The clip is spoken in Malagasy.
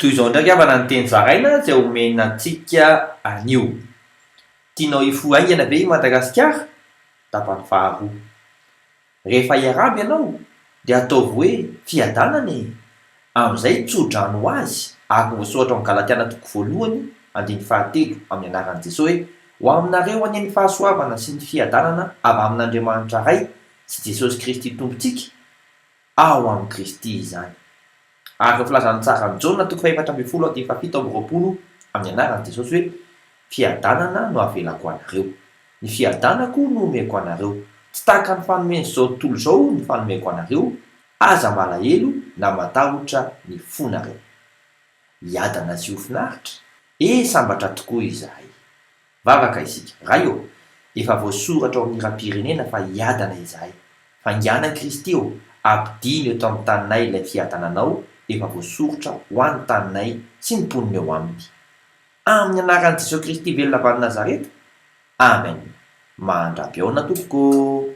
Toy izao indray angamba ny teny zaraina izay omena antsika anio. Tianao hifoha haingana ve i Madagasikara? Tapany faharoa. Rehefa hiarahaba ianao dia ataovy hoe fiadanana e! Amin'izay tso-drano ho azy, araka ny voasoratra ao amin'ny Galatiana toko voalohany andininy fahatelo, amin'ny anaran'i Jesoa hoe, Ho aminareo anie ny fahasoavana sy ny fiadanana avy amin'Andriamanitra Ray sy Jesosy Kristy Tompontsika, ao amin'i Kristy izany. Araka ny filazantsaran'i Jaona toko fahefatra ambin'ny folo andininy fahafito amby roapolo, amin'ny anaran'i Jesosy hoe, Fiadanana no avelako anareo. Ny fiadanako no omeko anareo. Tsy tahaka ny fanomen'izao tontolo izao ny fanomeko anareo, aza malahelo na matahotra ny fonareo. Hiadana sy ho finaritra? E sambatra tokoa izahay. Vavaka isika. Ray ô, efa voasoratra ao amin'ny hiram-pirenena fa hiadana izahay. Faingàna Kristy ô, ampidino eto amin'ny taninay ilay fiadananao efa voasoritra ho an'ny taninay sy ny mponina eo aminy. Amin'ny anaran'i Jesoa Kristy velona avy any Nazareta. Amen. Mandra-pihaona tompoko ô.